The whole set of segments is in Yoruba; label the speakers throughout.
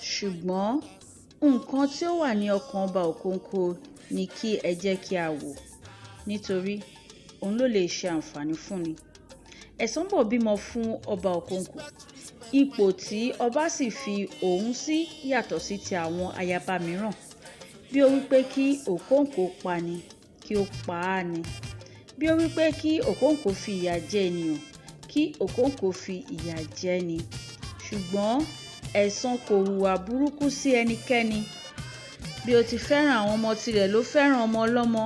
Speaker 1: Ṣùgbọ́n nǹkan tí ó wà ní ọkàn Ọba Òkòǹkò ni kí ẹ jẹ́ kí a wò, nítorí òun ló lè ṣe àǹfààní fúnni. Ẹ̀sànbọ̀ bímọ fún Ọba Òkòǹkò. Ipò tí ọba sì fi òun sí yàtọ̀ sí ti àwọn ayaba mìíràn. Bí ó wí pé kí Òkòǹkò pani, kí ó pa á ni. Bí ó wí pé kí Òkòǹkò fi ìyà jẹ ènìyàn, kí Òkòǹkò fi ìyà jẹ ẹ́ ni. Ṣùgbọ́n Ẹ̀sàn kò hùwà burúkú sí ẹnikẹ́ni. Bí ó ti fẹ́ràn àwọn ọmọ tirẹ̀ ló fẹ́ràn ọmọ ọlọ́mọ.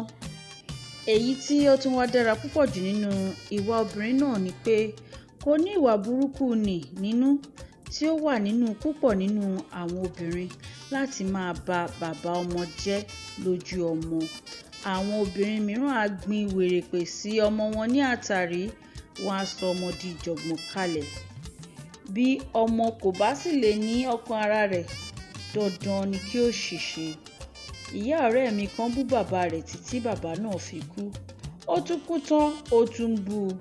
Speaker 1: Èyí tí ó tún wá dára púpọ̀ jù nínú ìwà obìnrin náà ni pé kò ní ìwà burúkú nì nínú tí ó wà nínú púpọ̀ nínú àwọn obìnrin láti máa ba bàbá ọmọ jẹ́ lójú ọmọ. Àwọn obìnrin mìíràn á gbin wèrèpè sí ọmọ wọn ní àtàrí, wọ́n á sọ ọmọ di ìjọ̀gbọ̀n kalẹ̀. Bí ọmọ kò bá sì lè ní ọkàn ara rẹ̀, dandan ni kí ó ṣìṣe. Ìyá ọ̀rẹ́ mi kan bú bàbá rẹ̀ títí bàbá náà fi kú. Ó tún kú tán, ó tún ń bú u.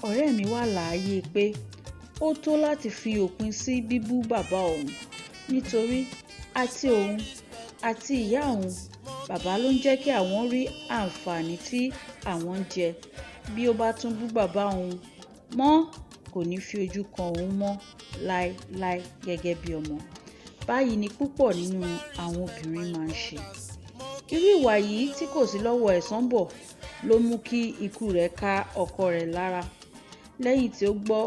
Speaker 1: Ọ̀rẹ́ mi wá là á yé pé ó tó láti fi òpin sí bíbú bàbá òun, nítorí àti òun àti ìyá òun, bàbá ló ń jẹ́ kí àwọn rí àǹfààní tí àwọn ń jẹ. Bí ó bá tún bú bàbá òun mọ́, kò ní fi ojú kan òun mọ́ láéláé gẹ́gẹ́ bí ọmọ. Báyìí ni púpọ̀ nínú àwọn obìnrin máa ń ṣe. Irú ìwà yìí tí kò sí lọ́wọ́ Ẹ̀sànbọ̀ ló mú kí ikú rẹ̀ ká ọkọ rẹ̀ lára. Lẹ́yìn tí ó gbọ́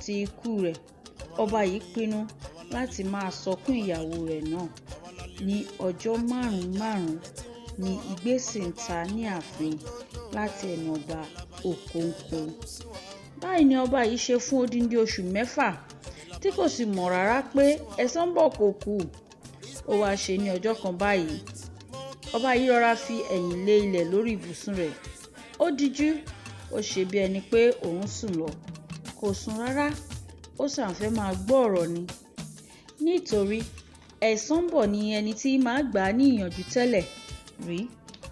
Speaker 1: ti ikú rẹ̀, ọba yìí pinnu láti máa sọkún ìyàwó rẹ̀ náà. Ní ọjọ́ márùn-ún márùn-ún ni igbe sì ń ta ní ààfin láti ẹnu Ọba Òkòǹkò. Báyìí ni ọba yìí ṣe fún odindi oṣù mẹ́fà tí kò sì mọ̀ rárá pé Ẹ̀sànbọ̀ kò kú. Ó wáá ṣe ní ọjọ́ kan báyìí. Ọba yìí rọra fi ẹ̀yìn lé ilẹ̀ lórí ibùsùn rẹ̀. Ó dijú, ó ṣe bí ẹni pé òun sùn lọ. Kò sùn rárá, ó ṣáà fẹ́ máa gbọ́ ọ̀rọ̀ ni. Nítorí Ẹ̀sànbọ̀ ni ẹni tí máa gbà á ní ìyànjú tẹ́lẹ̀ rí,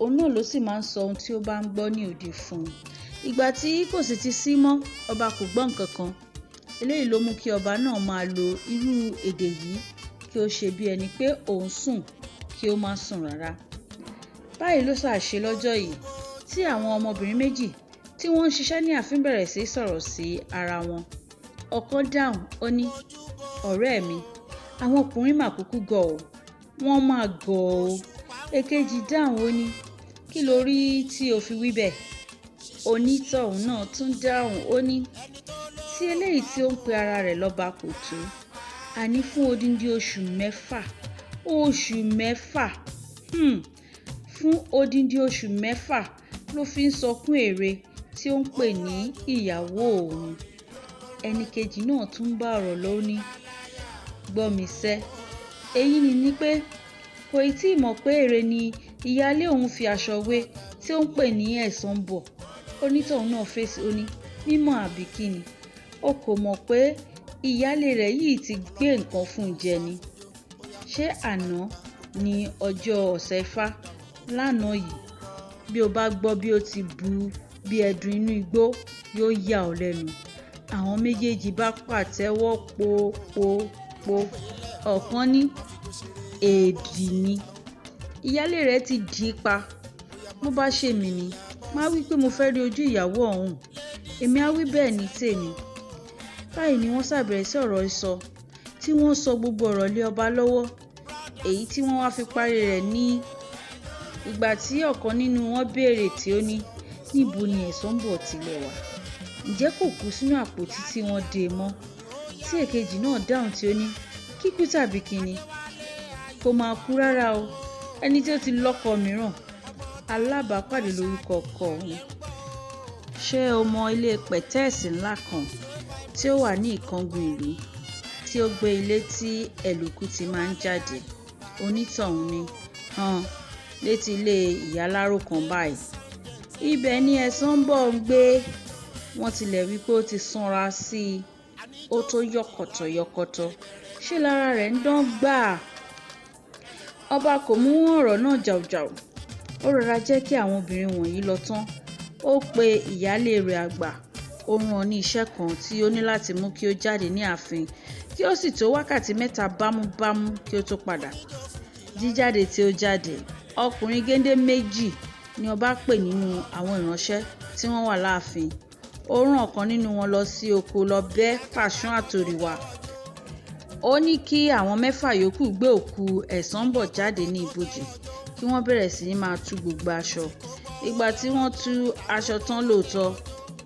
Speaker 1: òun náà ló sì máa ń sọ ohun tí ó bá ń gbọ́ ní òde fún un. Ìgbà tí kò sì ti sí mọ́, ọba kò gbọ́ nǹkan kan. Eléyìí ló mú kí ọba náà máa lo irú èdè yìí kí ó ṣe bí ẹni pé òun sùn kí ó má sùn rárá. Báyìí ló ṣáà ṣe lọ́jọ́ yìí tí àwọn ọmọbìnrin méjì tí wọ́n ń ṣiṣẹ́ ní ààfin bẹ̀rẹ̀ sí í sọ̀rọ̀ sí ara wọn. Ọ̀kan dáhùn, ó ní, "Ọ̀rẹ́ mi, àwọn ọkùnrin mà kúkú gọ̀ ọ́, wọ́n máa gọ̀ ọ́." Èkejì dáhùn, ó ní, "Kí lo rí tí o fi wí bẹ́ẹ̀?" Onítọ̀hún náà tún dáhùn, ó ní, "Tí eléyìí tí ó ń pe ara rẹ̀ lọ́ba kò tó. Àní fún odindi oṣù mẹ́fà, oṣù mẹ́fà, fún odindi oṣù mẹ́fà ló fi ń sọkún ère tí ó ń pè ní ìyàwó òun." Ẹni kejì náà tún bá ọ̀rọ̀ lọ, ó ní, "Gbọ́ mi sẹ́, èyí ni pé kò ì tí ì mọ̀ pé ère ni ìyáálé òun fi aṣọ wé tí ó ń pè ní Ẹ̀sànbọ̀." Onítọ̀hún náà fèsì, ó ní, "Mímọ̀ àbí kín ni? O kò mọ̀ pé ìyáálé rẹ̀ yìí ti gbé nǹkan fún un jẹ ni. Ṣé àná ní ọjọ́ ọ̀sẹ̀ ifá lánàá yìí? Bí o bá gbọ́ bí ó ti bú bí ẹdun inú igbó, yóò yà ọ́ lẹ́nu." Àwọn méjèèjì bá pàtẹ́wọ́ po po po. Ọ̀kan ní, "Èdì ni, ìyáálé rẹ̀ ti dì í pa. Bó bá ṣe mí ni, màá wí pé mo fẹ́ rí ojú ìyàwó òun. Èmi á wí bẹ́ẹ̀ ní tèmi." Báyìí ni wọ́n ṣàbẹ̀rẹ̀ sí ọ̀rọ̀ sọ, tí wọ́n sọ gbogbo ọ̀rọ̀ lé ọba lọ́wọ́. Èyí tí wọ́n wá fi parí rẹ̀ ní ìgbà tí ọ̀kan nínú wọn béèrè tí ó ní, "Níbo ni Ẹ̀sànbọ̀ tilẹ̀ wà? Ǹjẹ́ kò kú sínú àpótí tí wọ́n dè é mọ́?" Tí èkejì náà dáhùn tí ó ní, "Kíkú tàbí kín ni? Kò máa kú rárá o. Ẹni tí ó ti lọ́kọ mìíràn, alábàápàdé lórúkọ ọkọ òun. Ṣé o mọ ilé pẹ̀tẹ́ẹ̀sì ńlá kan tí ó wà ní ìkángun ìlú tí ó gbé ilé tí ẹ̀lùkù ti máa ń jáde?" Onítọ̀hún ní, "Hàn, létí ilé ìyá aláró kan báyìí. Ibẹ̀ ni Ẹ̀sànbọ̀ ń gbé. Wọ́n tilẹ̀ wí pé ó ti sanra sí i, ó tó yọ̀kọ̀tọ̀yọ̀kọ̀tọ̀, ṣé lára rẹ̀ ń dán gbàá." Ọba kò mú ọ̀rọ̀ náà jàùjàù. Ó rọra jẹ́ kí àwọn obìnrin wọ̀nyí lọ tán. Ó pe ìyáálé rẹ̀ àgbà. Ó rán an ní iṣẹ́ kan tí ó ní láti mú kí ó jáde ní ààfin kí ó sì tó wákàtí 3 bámúbámú kí ó tó padà. Jíjáde tí ó jáde, ọkùnrin géńdé 2 ni ọba pè nínú àwọn ìránṣẹ́ tí wọ́n wà láàfin. Ó rán ọ̀kan nínú wọn lọ sí oko lọ bẹ́ pàṣán àtòrì wá. Ó ní kí àwọn 6 yòókù gbé òkú Ẹ̀sànbọ̀ jáde ní ibojì kí wọ́n bẹ̀rẹ̀ sí ní máa tú gbogbo aṣọ. Ìgbà tí wọ́n tú aṣọ tán lóòótọ́,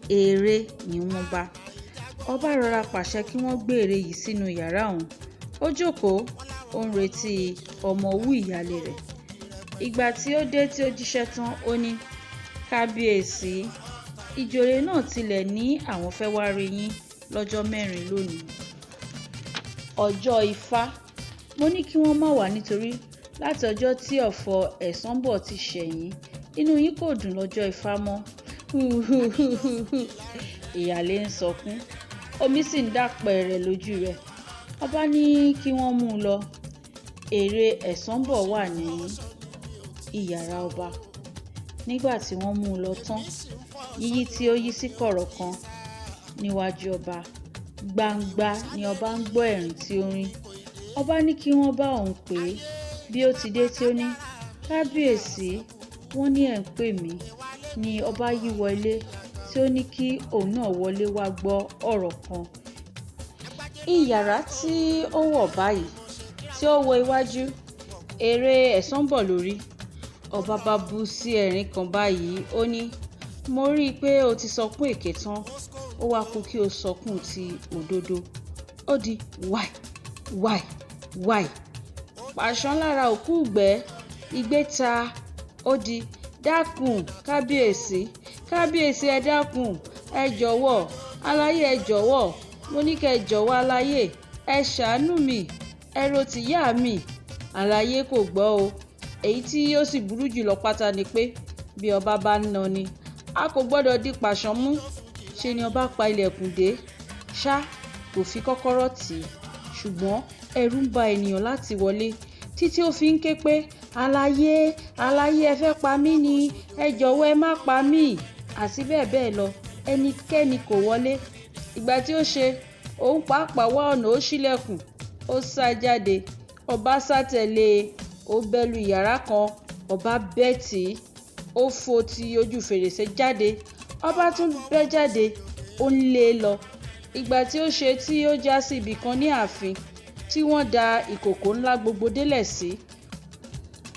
Speaker 1: ère ni wọ́n bá. Ọba rọra pàṣẹ kí wọ́n gbé ère yìí sínú yàrá òun. Ó jókòó, ó ń retí ọmọ owú ìyáálé rẹ̀. Ìgbà tí ó dé tí ó jíṣẹ́ tán, ó ní, "Kábíyèsí, ìjòyè náà tilẹ̀ ní àwọn fẹ́ wá rí yín lọ́jọ́ 4 lónìí. Ọjọ́ Ifá, mo ní kí wọ́n má wá nítorí láti ọjọ́ tí ọ̀fọ̀ Ẹ̀sànbọ̀ ti ṣẹ̀ yín, inú yín kò dùn lọ́jọ́ Ifá mọ́." Ìyáálé ń sọkún, omi sì ń dà pẹ̀rẹ̀ lójú rẹ̀. Ọba ní kí wọ́n mú un lọ. Ère Ẹ̀sànbọ̀ wà ní ìyàrá ọba. Nígbà tí wọ́n mú un lọ tán, yíyí tí ó yí sí kọ̀rọ̀ kan níwájú ọba, gbangba ni ọba ń gbọ́ ẹ̀rín tí ó ń rín. Ọba ní kí wọ́n bá òun pè é. Bí ó ti dé tí ó ní, "Kábíyèsí, wọ́n ní ẹ̀ ń pè mí," ni ọba yí wọ ilé tí ó ní kí òun náà wọlé wá gbọ́ ọ̀rọ̀ kan. Ìyàrá tí ó wọ̀ báyìí tí ó wo iwájú, ère Ẹ̀sànbọ̀ lórí. Ọba bá bú sí ẹ̀rín kan báyìí, ó ní, "Mo rí i pé o ti sọkún èké tán, ó wá kú kí o sọkún ti òdodo." Ó di wàì, wàì, wàì. Pàṣán lára òkú ìgbẹ́, igbe ta. Ó di, "Dákun, kábíyèsí, kábíyèsí, ẹ dákun, ẹ jọ̀wọ́, aláyé ẹ jọ̀wọ́, mo ní kí ẹ jọ̀wọ́ aláyé, ẹ ṣàánú mi, ẹ ro tìyá mi." Aláyé kò gbọ́ o. Èyí tí ó sì burú jù lọ pátá ni pé bí ọba bá ń na ni, a kò gbọdọ̀ di pàṣán mú. Ṣé ni ọba pa ilẹ̀kùn dé? Ṣá kò fi kọ́kọ́rọ́ tì í, ṣùgbọ́n ẹ̀rù ń ba ènìyàn láti wọlé títí ó fi ń ké pé, "Aláyé, aláyé, ẹ fẹ́ pa mí ni, ẹ jọ̀wọ́ ẹ má pa mí," àti bẹ́ẹ̀ bẹ́ẹ̀ lọ. Ẹnikẹ́ni kò wọlé. Ìgbà tí ó ṣe, òun pàápàá wá ọ̀nà ó ṣílẹ̀kùn, ó sá jáde. Ọba sá tẹ̀lé e, ó bẹ́ lu ìyàrá kan, ọba bẹ́ tì í, ó fò ti ojú fèrèsé jáde, ọba tún bẹ́ jáde, ó ń lé e lọ. Ìgbà tí ó ṣe tí ó já sí ibi kan ní ààfin tí wọ́n da ìkòkò ńlá gbogbo délẹ̀ sí.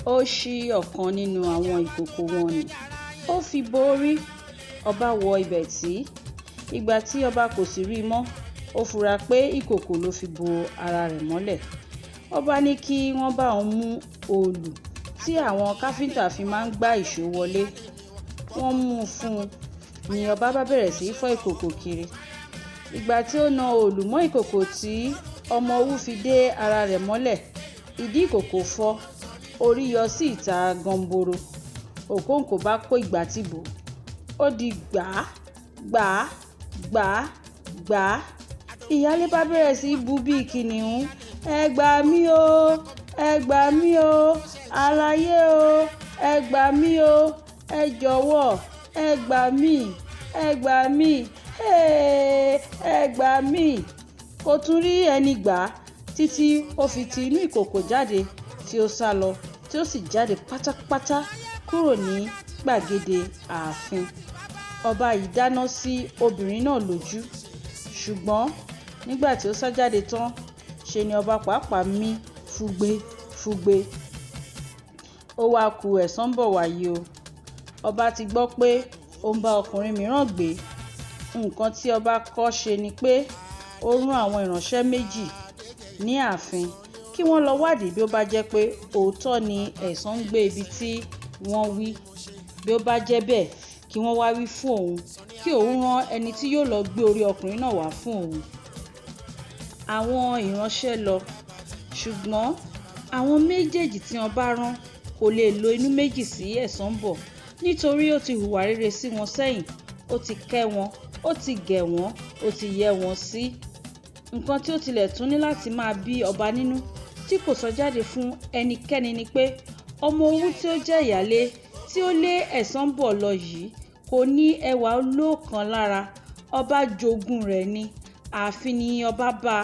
Speaker 1: Ó ṣí ọ̀kan nínú àwọn ìkòkò wọn nì, ó fi bo orí. Ọba wọ ibẹ̀ tí. Ìgbà tí ọba kò sì rí i mọ́, ó fura pé ìkòkò ló fi bo ara rẹ̀ mọ́lẹ̀. Ọba ní kí wọ́n bá òun mú òòlù tí àwọn káfíńtà fi máa ń gbá ìṣó wọlé. Wọ́n mú un fún un ni ọba bá bẹ̀rẹ̀ sí í fọ́ ìkòkò kiri. Ìgbà tí ó na òòlù mọ́ ìkòkò tí ọmọ owú fi dé ara rẹ̀ mọ́lẹ̀, ìdí ìkòkò fọ́, orí yọ sí ìta gànbòrò. Òkóǹkó bá kó ìgbà tí bò. Ó di gbàá, gbàá, gbàá, gbàá. Ìyáálé bá bẹ̀rẹ̀ sí í bú bí kìnnìún. "Ẹ gbà mí o, ẹ gbà mí o, aláyé o, ẹ gbà mí o, ẹ jọ̀wọ́, ẹ gbà mí, ẹ gbà mí, ẹ gbà mí." Kò tún rí ẹni gbà títí ó fi ti inú ìkòkò jáde tí ó sá lọ, tí ó sì jáde pátápátá kúrò ní gbàgede ààfin. Ọba yìí dáná sí obìnrin náà lójú. Ṣùgbọ́n nígbà tí ó sá jáde tán, ṣe ni ọba pàápàá mí fúgbe fúgbe. Ó wá ku Ẹ̀sànbọ̀ wàyí o. Ọba ti gbọ́ pé ó ń bá ọkùnrin mìíràn gbé. Nǹkan tí ọba kọ́ ṣe ni pé ó rán àwọn ìránṣẹ́ 2 ní ààfin kí wọ́n lọ wádìí bí ó bá jẹ́ pé òótọ́ ni Ẹ̀sàn ń gbé ibi tí wọ́n wí. Bí ó bá jẹ́ bẹ́ẹ̀, kí wọ́n wá wí fún òun, kí òun rán ẹni tí yóò lọ gbé orí ọkùnrin náà wá fún òun. Àwọn ìránṣẹ́ lọ, ṣùgbọ́n àwọn méjèèjì tí ọba rán kò lè lo inú méjì sí Ẹ̀sànbọ̀ nítorí ó ti hùwà rere sí wọn sẹ́yìn, ó ti kẹ́ wọn, ó ti gẹ̀ wọ́n, ó ti yẹ́ wọn sí. Nǹkan tí ó tilẹ̀ tún ní láti máa bí ọba nínú tí kò sọ jáde fún ẹnikẹ́ni ni pé ọmọ owú tí ó jẹ́ ìyáálé tí ó lé Ẹ̀sànbọ̀ lọ yìí kò ní ẹwà olóòkan lára. Ọba jogún rẹ̀ ní ààfin ní ọba bá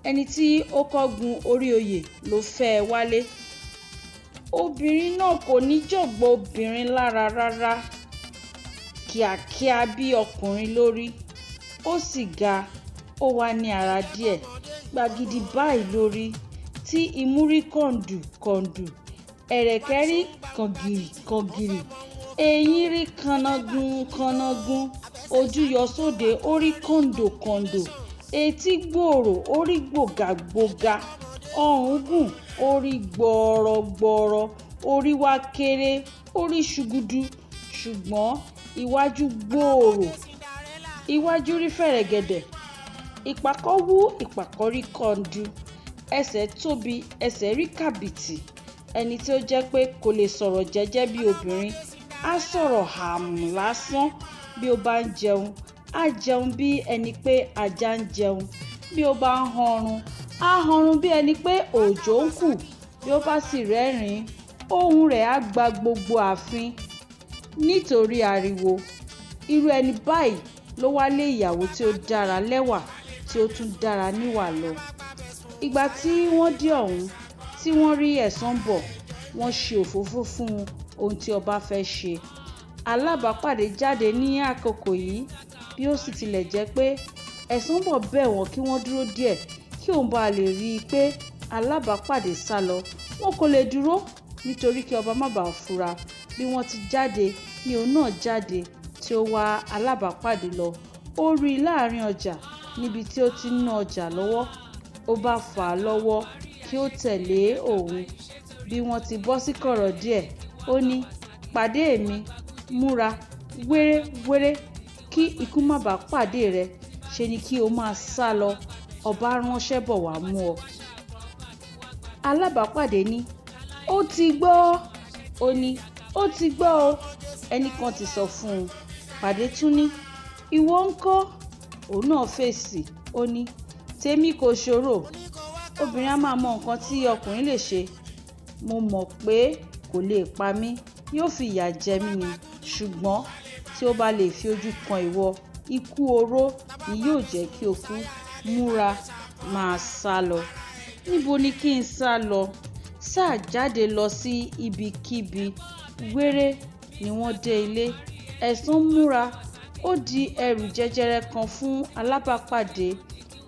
Speaker 1: ẹni tí ó kángun orí oyè ló fẹ́ ẹ wálé. Obìnrin náà kò ní jọ̀gbọ̀n obìnrin lára rárá, kíákíá bí ọkùnrin ló rí, ó sì ga, ó wàá ní ara díẹ̀, gbàgìdì báyìí ló rí, tí imú rí kọ̀ǹdù-kọ̀ǹdù, ẹ̀rẹ̀kẹ́ rí kàngìrì-kàngìrì, eyín rí kànángún-kànángún, ojú yọ sóde ó rí kọ̀ǹdò-kọ̀ǹdò, etí gbòòrò ó rí gbògàgbògà, ọrùn gùn ó rí gbọọrọ-gbọọrọ, orí wá kéré ó rí ṣùgùdù, ṣùgbọ́n iwájú gbòòrò, iwájú rí fẹ̀rẹ̀gẹ̀dẹ̀, ìpàkọ́ wú ìpàkọ́ rí kọndu, ẹsẹ̀ tóbi ẹsẹ̀ rí kàbìtì. Ẹni tí ó jẹ́ pé kò lè sọ̀rọ̀ jẹ́jẹ́ bí obìnrin, á sọ̀rọ̀ hàmù lásán. Bí ó bá ń jẹun, á jẹun bí ẹni pé ajá ń jẹun. Bí ó bá ń hanrun, á hanrun bí ẹni pé òjò ń kù. Bí ó bá sì rẹ́rìn-ín, ohùn rẹ̀ á gba gbogbo ààfin nítorí ariwo. Irú ẹni báyìí ló wá lé ìyàwó tí ó dára lẹ́wà tí ó tún dára níwà lọ. Ìgbà tí wọ́n dé ọ̀hún, tí wọ́n rí Ẹ̀sànbọ̀, wọ́n ṣe òfófó fún ohun tí ọba fẹ́ ṣe. Alábàápàdé jáde ní àkókò yìí, bí ó sì tilẹ̀ jẹ́ pé Ẹ̀sànbọ̀ bẹ̀ wọ́n kí wọ́n dúró díẹ̀ kí òun bá lè rí i pé alábàápàdé sálọ. Wọn kò lè dúró nítorí kí ọba má bàa fura. Bí wọ́n ti jáde ní òun náà jáde tí ó wá alábàápàdé lọ. Ó rí i láàrin ọjà níbi tí ó ti ń ná ọjà lọ́wọ́. Ó bá fà á lọ́wọ́ kí ó tẹ̀lé òun. Bí wọ́n ti bọ́ sí kọ̀rọ̀ díẹ̀, ó ní, "Pàdé mi, múra wéré-wéré kí ikú má bàa pàdé rẹ, ṣe ni kí o máa sálọ, ọba ránṣẹ́ bọ̀ wá mú ọ." Alábàápàdé ní, "Ó ti gbọ́." Ó ní, "Ó ti gbọ́ o." Ẹni kan ti sọ fún un. Pàdé tún ní, "Ìwọ ńkọ́?" Òun náà fèsì, ó ní, "Tèmi kò ṣòro. Obìnrin a máa mọ nǹkan tí ọkùnrin lè ṣe. Mo mọ̀ pé kò lè pa mí, yóò fi ìyà jẹ mí ni. Ṣùgbọ́n tí ó bá lè fi ojú kan ìwọ, ikú oró ni yóò jẹ́ kí o kú. Múra, máa sálọ." Níbo ni kí n sálọ? Sá jáde lọ sí ibikíbi. Wéré ni wọ́n dé ilé. Ẹ̀sán múra, ó di ẹrù jẹjẹrẹ kan fún alábàápàdé.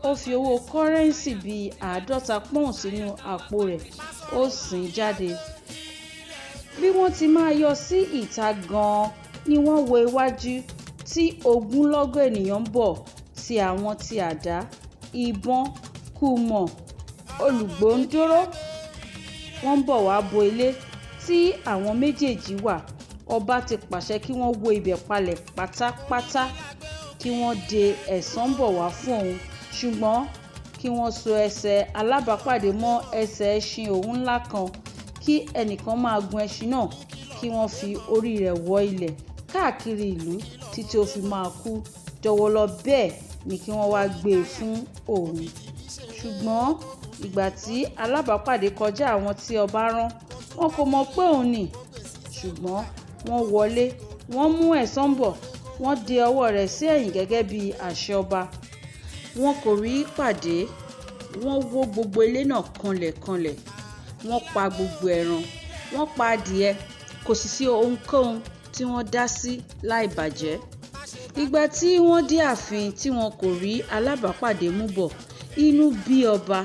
Speaker 1: Ó fi owó kọ́rẹ́ńsì bí 50 pọ́ùn sínú àpò rẹ̀, ó sì ń jáde. Bí wọ́n ti máa yọ sí ìta gan-an ni wọ́n wo iwájú tí ogunlọ́gọ̀ ènìyàn ń bọ̀, tí àwọn ti àdá, ìbọn, kùmọ̀, olùgbóńdóró. Wọ́n ń bọ̀ wá bo ilé tí àwọn méjèèjì wà. Ọba ti pàṣẹ kí wọ́n wó ibẹ̀ palẹ̀ pátápátá, kí wọ́n de Ẹ̀sànbọ̀ wá fún òun, ṣùgbọ́n kí wọ́n so ẹsẹ̀ alábàápàdé mọ́ ẹsẹ̀ ẹṣin òun ńlá kan, kí ẹnìkan máa gun ẹṣin náà, kí wọ́n fi orí rẹ̀ wọ́ ilẹ̀ káàkiri ìlú títí ó fi máa kú jọ̀wọ̀lọ̀. Bẹ́ẹ̀ ni kí wọ́n wá gbé e fún òun. Ṣùgbọ́n ìgbà tí alábàápàdé kọjá àwọn tí ọba rán, wọn kò mọ̀ pé òun ni. Ṣùgbọ́n wọ́n wọlé, wọ́n mú Ẹ̀sànbọ̀, wọ́n de ọwọ́ rẹ̀ sí ẹ̀yìn gẹ́gẹ́ bí àṣẹ ọba. Wọn kò rí pàdé. Wọ́n wó gbogbo ilé náà kanlẹ̀kanlẹ̀. Wọ́n pa gbogbo ẹran, wọ́n pa adìẹ, kò sì sí ohunkóhun tí wọ́n dá sí láì bàjẹ́. Ìgbà tí wọ́n dé ààfin tí wọn kò rí alábàápàdé mú bọ̀, inú bí ọba,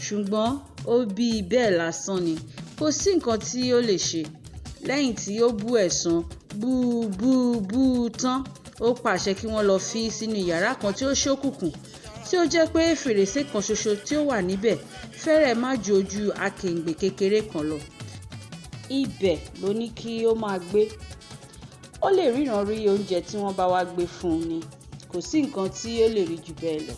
Speaker 1: ṣùgbọ́n ó bí bẹ́ẹ̀ lásán ni, kò sí nǹkan tí ó lè ṣe. Lẹ́yìn tí ó bú Ẹ̀sán bú bú bú tán, ó pàṣẹ kí wọ́n lọ fi sínú yàrá kan tí ó ṣókùnkùn, tí ó jẹ́ pé fèrèsé kan ṣoṣo tí ó wà níbẹ̀ fẹ́rẹ̀ má ju ojú akèrègbè kékeré kan lọ. Ibẹ̀ ló ní kí ó máa gbé. Ó lè ríran rí oúnjẹ tí wọ́n bá wá gbé fún un ni, kò sí nǹkan tí ó lè rí jù bẹ́ẹ̀ lọ.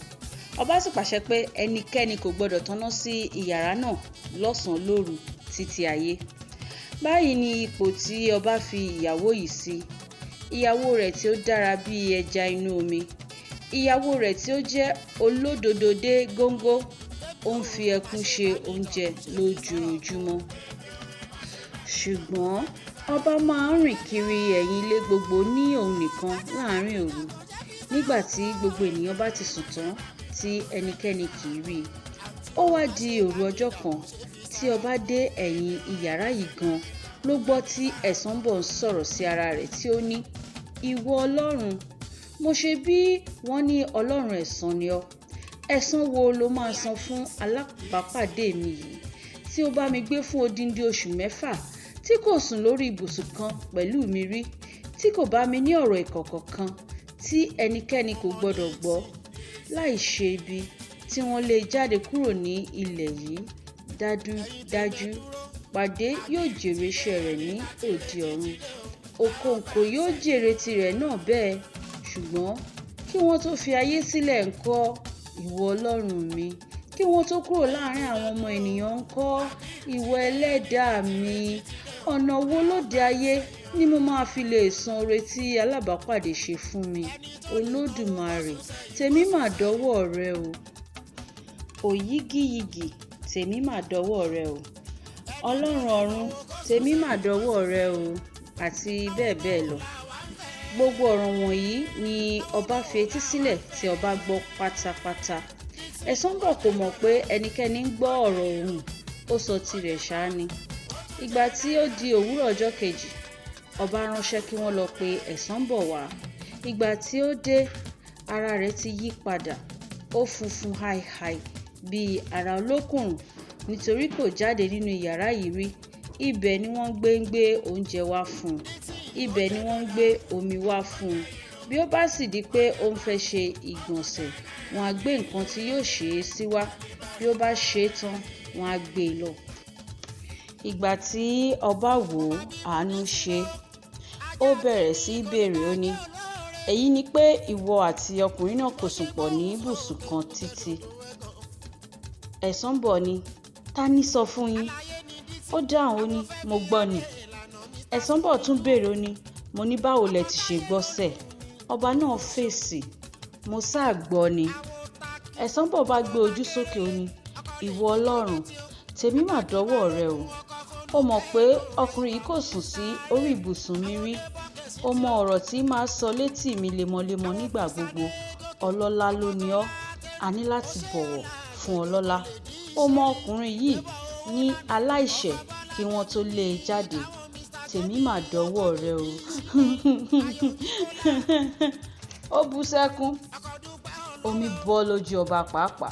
Speaker 1: Ọba sì pàṣẹ pé ẹnikẹ́ni kò gbọdọ̀ tanná sí ìyàrá náà lọ́sàn-án lóru títí ayé. Báyìí ni ipò tí ọba fi ìyàwó yìí sí. Ìyàwó rẹ̀ tí ó dára bí ẹja inú omi, ìyàwó rẹ̀ tí ó jẹ́ olódodo dé góńgó, ó ń fi ẹkún ṣe oúnjẹ lójoojúmọ́. Ṣùgbọ́n ọba máa ń rìn kiri ẹ̀yìn ilé gbogbo ní òun nìkan láàrin òru. nígbà tí gbogbo ènìyàn bá ti sùn tán tí ẹnikẹ́ni kì í rí i. Ó wá di òru ọjọ́ kan tí ọba dé ẹ̀yìn ìyàrá yìí gan ló gbọ́ tí Ẹ̀sànbọ̀ ń sọ̀rọ̀ sí ara rẹ̀ tí ó ní, "Ìwọ Ọlọ́run, mo ṣe bí wọ́n ní Ọlọ́run ẹ̀san ni ọ́. Ẹ̀san wo ló máa san fún alábàápàdé mi yìí tí ó bá mi gbé fún odindi oṣù mẹ́fà, tí kò sùn lórí ibùsùn kan pẹ̀lú mi rí, tí kò bá mi ní ọ̀rọ̀ ìkọ̀kọ̀ kan tí ẹnikẹ́ni kò gbọdọ̀ gbọ́, láì ṣe ibi tí wọ́n lé jáde kúrò ní ilẹ̀ yìí? Dájúdájú, Pàdé yóò jèrè iṣẹ́ rẹ̀ ní òde ọ̀run. Òkòǹkò yóò jèrè tirẹ̀ náà bẹ́ẹ̀. Ṣùgbọ́n kí wọ́n tó fi ayé sílẹ̀ ńkọ́, ìwọ Ọlọ́run mi? Kí wọ́n tó kúrò láàrin àwọn ọmọ ènìyàn ńkọ́, ìwọ ẹlẹ́dàá mi? Ọ̀nà wo lóde ayé ni mo máa fi lè san oore tí alábàápàdé ṣe fún mi? Olódùmarè, tèmi mà dọ́wọ́ rẹ o. Òyígíyigì, tèmi mà dọ́wọ́ rẹ o. Ọlọ́run ọ̀run, tèmi mà dọ́wọ́ rẹ o," àti bẹ́ẹ̀ bẹ́ẹ̀ lọ. Gbogbo ọ̀rọ̀ wọ̀nyí ni ọba fi etí sílẹ̀ tí ọba gbọ́ pátápátá. Ẹ̀sànbọ̀ kò mọ̀ pé ẹnikẹ́ni ń gbọ́ ọ̀rọ̀ òun, ó sọ tirẹ̀ ṣáá ni. Ìgbà tí ó di òwúrọ̀ ọjọ́ kejì, ọba ránṣẹ́ kí wọ́n lọ pe Ẹ̀sànbọ̀ wá. Ìgbà tí ó dé, ara rẹ̀ ti yí padà, ó funfun haihai bíi ara olókùnrùn nítorí kò jáde nínú ìyàrá yìí rí. Ibẹ̀ ni wọ́n gbé ń gbé oúnjẹ wá fún un, ibẹ̀ ni wọ́n ń gbé omi wá fún un. Bí ó bá sì di pé ó ń fẹ́ ṣe ìgbọ̀nsẹ̀, wọ́n á gbé nǹkan tí yóò ṣe é sí wá. Bí ó bá ṣe é tán, wọ́n á gbé e lọ. Ìgbà tí ọba wò ó, àánú ṣe é. Ó bẹ̀rẹ̀ sí í béèrè, ó ní, "Èyí ni pé ìwọ àti ọkùnrin náà kò sùn pọ̀ ní ibùsùn kan títí?" Ẹ̀sànbọ̀ ní, "Ta ní sọ fún yín?" Ó dáhùn, ó ní, "Mo gbọ́ ni." Ẹ̀sànbọ̀ tún béèrè, ó ní, "Mo ní báwo lẹ ti ṣe gbọ́ sẹ̀?" Ọba náà fèsì, "Mo sáà gbọ́ ni." Ẹ̀sànbọ̀ bá gbé ojú sókè, ó ní, "Ìwọ Ọlọ́run, tèmi mà dọ́wọ́ rẹ o. Ó mọ̀ pé ọkùnrin yìí kò sùn sí orí ibùsùn mi rí. Ó mọ ọ̀rọ̀ tí máa sọ létí mi lemọ́lemọ́ nígbà gbogbo. Ọlọ́lá ló ní ọ́, a ní láti bọ̀wọ̀ fún ọlọ́lá. Ó mọ ọkùnrin yìí ní aláìṣẹ̀ kí wọ́n tó lé e jáde. Tèmi mà dọ́wọ́ rẹ o." Ó bú sẹ́kún, omi bọ́ lójú ọba pàápàá.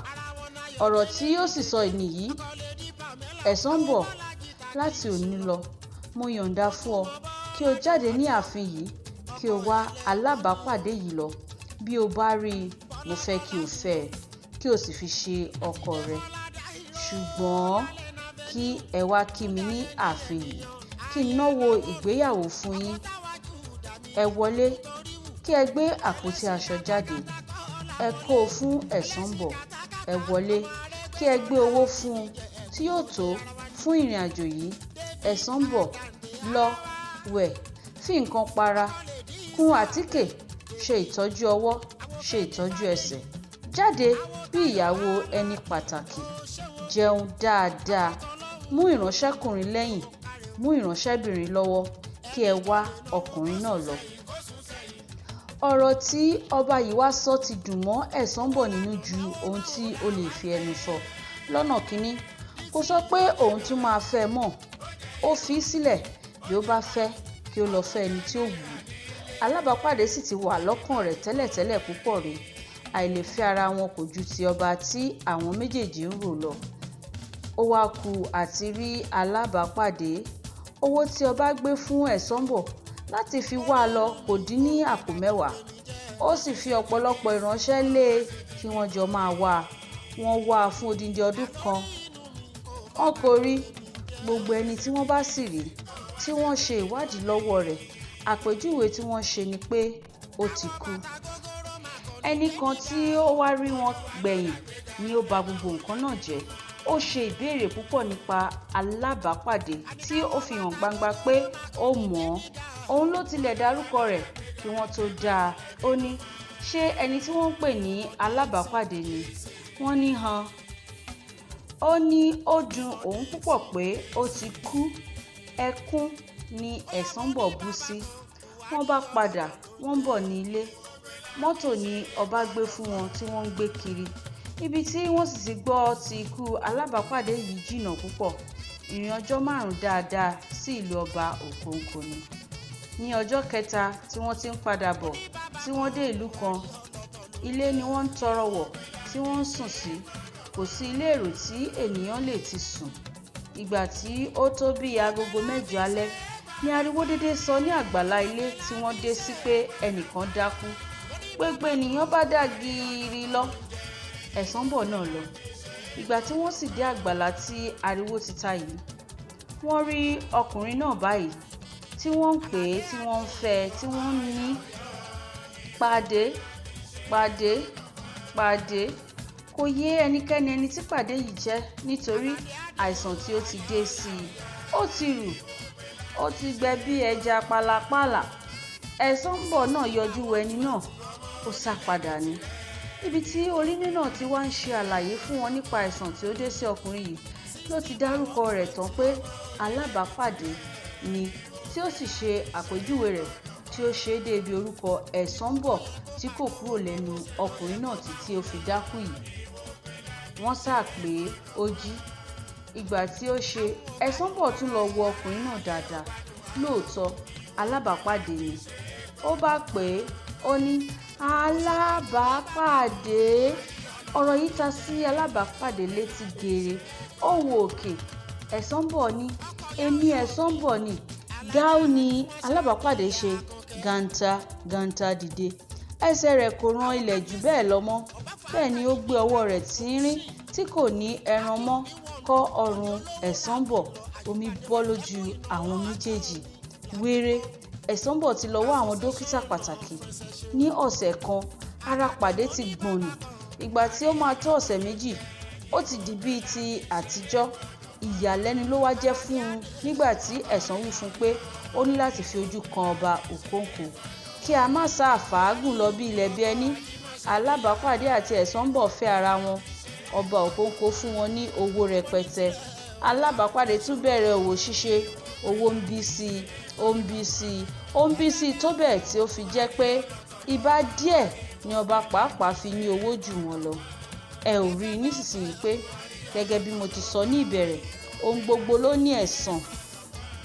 Speaker 1: Ọ̀rọ̀ tí ó sì sọ nìyí, "Ẹ̀sànbọ̀, láti òní lọ, mo yọ̀ǹda fún ọ kí o jáde ní ààfin yìí, kí o wá alábàápàdé yìí lọ. Bí o bá rí i, mo fẹ́ kí o fẹ́ ẹ, kí o sì fi ṣe ọkọ rẹ. Ṣùgbọ́n kí ẹ wá kí mi ní ààfin yìí, kí n náwó ìgbéyàwó fún yín. Ẹ wọlé, kí ẹ gbé àpótí aṣọ jáde, ẹ kó o fún Ẹ̀sànbọ̀. Ẹ wọlé, kí ẹ gbé owó fún un tí yóò tó fún ìrìnàjò yìí. Ẹ̀sànbọ̀, lọ wẹ̀, fi nǹkan para, kun àtíkè, ṣe ìtọ́jú ọwọ́, ṣe ìtọ́jú ẹsẹ̀, jáde bí ìyàwó ẹni pàtàkì, jẹun dáadáa, mú ìránṣẹ́kùnrin lẹ́yìn, mú ìránṣẹ́bìnrin lọ́wọ́, kí ẹ wá ọkùnrin náà lọ." Ọ̀rọ̀ tí ọba yìí wá sọ ti dùn mọ́ Ẹ̀sànbọ̀ nínú ju ohun tí ó lè fi ẹnu sọ. Lọ́nà kínní, kò sọ pé òun tún máa fẹ́ mọ́. Ó fi í sílẹ̀, bí ó bá fẹ́ kí ó lọ fẹ́ ẹni tí ó wù ú. Alábàápàdé sì ti wà lọ́kàn rẹ̀ tẹ́lẹ̀tẹ́lẹ̀ púpọ̀ rí. Àìlèfẹ́ ara wọn kò ju ti ọba tí àwọn méjèèjì ń rò lọ. Ó wá ku àti rí alábàápàdé. Owó tí ọba gbé fún Ẹ̀sànbọ̀ láti fi wá a lọ kò dín ní àpò mẹ́wàá. Ó sì fi ọ̀pọ̀lọpọ̀ ìránṣẹ́ lé e kí wọ́n jọ máa wá a. Wọ́n wá a fún odindi ọdún kan. Wọn kò rí. Gbogbo ẹni tí wọ́n bá sì rí, tí wọ́n ṣe ìwádìí lọ́wọ́ rẹ̀, àpèjúwe tí wọ́n ṣe ni pé ó ti kú. Ẹni kan tí ó wá rí wọn gbẹ̀yìn ni ó ba gbogbo nǹkan náà jẹ́. Ó ṣe ìbéèrè púpọ̀ nípa alábàápàdé tí ó fi hàn gbangba pé ó mọ̀ ọ́n. Òun ló tilẹ̀ dárúkọ rẹ̀ kí wọ́n tó dá a. Ó ní, "Ṣé ẹni tí wọ́n ń pè ní alábàápàdé ni?" Wọ́n ní han. Ó ní ó dùn òun púpọ̀ pé ó ti kú. Ẹkún ni Ẹ̀sànbọ̀ bú sí. Wọ́n bá padà, wọ́n ń bọ̀ ní ilé. Mọ́tò ni ọba gbé fún wọn tí wọ́n ń gbé kiri. Ibi tí wọ́n sì ti gbọ́ ti ikú Alábàápàdé yìí jìnnà púpọ̀, ìrìn ọjọ́ márùn-ún dáadáa sí ìlú ọba Òkòǹkò ni. Ní ọjọ́ kẹta tí wọ́n ti ń padà bọ̀, tí wọ́n dé ìlú kan, ilé ni wọ́n ń tọrọ wọ̀ tí wọ́n ń sùn sí. Kò sí ilé èrò tí ènìyàn lè ti sùn. Ìgbà tí ó tó bíi agogo 8 alẹ́ ní ariwo dédé sọ ní àgbàlá ilé tí wọ́n dé sí pé ẹnìkan dákú. Gbogbo ènìyàn bá dà gìrì lọ. Ẹ̀sànbọ̀ náà lọ. Ìgbà tí wọ́n sì dé àgbàlá tí ariwo ti ta yìí, wọ́n rí ọkùnrin náà báyìí tí wọ́n ń pè é, tí wọ́n ń fẹ́ ẹ, tí wọ́n ń ní pàdé, pàdé, pàdé. Kò yé ẹnikẹ́ni ẹni tí pàdé yìí jẹ́ nítorí àìsàn tí ó ti dé sí i. Ó ti rù, ó ti gbẹ bí ẹja pálapàla. Ẹ̀sànbọ̀ náà yọjú wo ẹni náà, ó sá padà ni. Ibi tí onílé náà ti wá ń ṣe àlàyé fún wọn nípa àìsàn tí ó dé sí ọkùnrin yìí ló ti dárúkọ rẹ̀ tán pé Alábàápàdé ni, tí ó sì ṣe àpèjúwe rẹ̀ tí ó ṣe é dé ibi orúkọ Ẹ̀sànbọ̀ tí kò kúrò lẹ́nu ọkùnrin náà títí ó fi dákú yìí. Wọ́n sá pé ó jí. Ìgbà tí ó ṣe, Ẹ̀sànbọ̀ tún lọ wo ọkùnrin náà dáadáa. Lóòótọ́, Alábàápàdé ni. Ó bá pè é, ó ní Alábàápàdé. Ọ̀rọ̀ yìí ta sí Alábàápàdé létí geere. Ó wo òkè. Ẹ̀sànbọ̀ ní, "Èmi Ẹ̀sànbọ̀ ni." Gáù ni Alábàápàdé ṣe gàǹtà gàǹtà dìde. Ẹsẹ̀ rẹ̀ kò ran ilẹ̀ jù bẹ́ẹ̀ lọ mọ́. Bẹ́ẹ̀ ni ó gbé ọwọ́ rẹ̀ tínrín tí kò ní ẹran mọ́ kọ́ ọrùn Ẹ̀sànbọ̀. Omi bọ́ lójú àwọn méjèèjì. Wéré, Ẹ̀sànbọ̀ ti lọ wá àwọn dókítà pàtàkì. Ní ọ̀sẹ̀ kan, ara pàdé ti gbọ̀nù. Ìgbà tí ó máa tó ọ̀sẹ̀ méjì, ó ti di bíi ti àtijọ́. Ìyàlẹ́nu ló wá jẹ́ fún un nígbà tí Ẹ̀sàn wí fún un pé ó ní láti fi ojú kan ọba Òkòǹkò. Kí a má sá fàágùn lọ bí ilẹ̀ bí ẹní. Alábàápàdé àti Ẹ̀sànbọ̀ fẹ́ ara wọn. Ọba Òkòǹkò fún wọn ní owó rẹpẹtẹ. Alábàápàdé tún bẹ̀rẹ̀ òwò ṣíṣe. Owó ń bí sí i, ó ń bí sí i, ó ń bí sí i tó bẹ́ẹ̀ tí ó fi jẹ́ pé ìbá díẹ̀ ni ọba pàápàá fi ní owó jù wọ́n lọ. Ẹ ò rí i nísinsìnyí pé gẹ́gẹ́ bí mo ti sọ ní ìbẹ̀rẹ̀, ohun gbogbo ló ní ẹ̀san.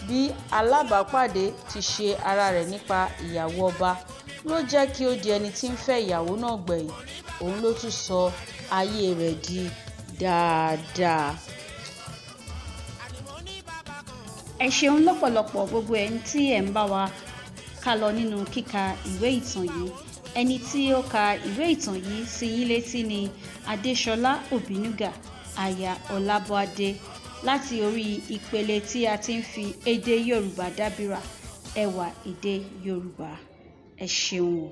Speaker 1: Bí Alábàápàdé ti ṣe ara rẹ̀ nípa ìyàwó ọba ló jẹ́ kí ó di ẹni tí ń fẹ́ ìyàwó náà gbẹ̀yìn. Òun ló tún sọ ayé rẹ̀ di dáadáa.
Speaker 2: Ẹ ṣeun lọ́pọ̀lọpọ̀ gbogbo ẹni tí ẹ̀ ń bá wa ká lọ nínú kíka ìwé ìtàn yìí. Ẹni tí ó ka ìwé ìtàn yìí sí yín létí ni Adéṣọlá Òbínúgà, aya Ọlábọ̀dé, láti orí ìpele tí a ti ń fi èdè Yorùbá dábìrà ẹwà èdè Yorùbá. Ẹ ṣeun o.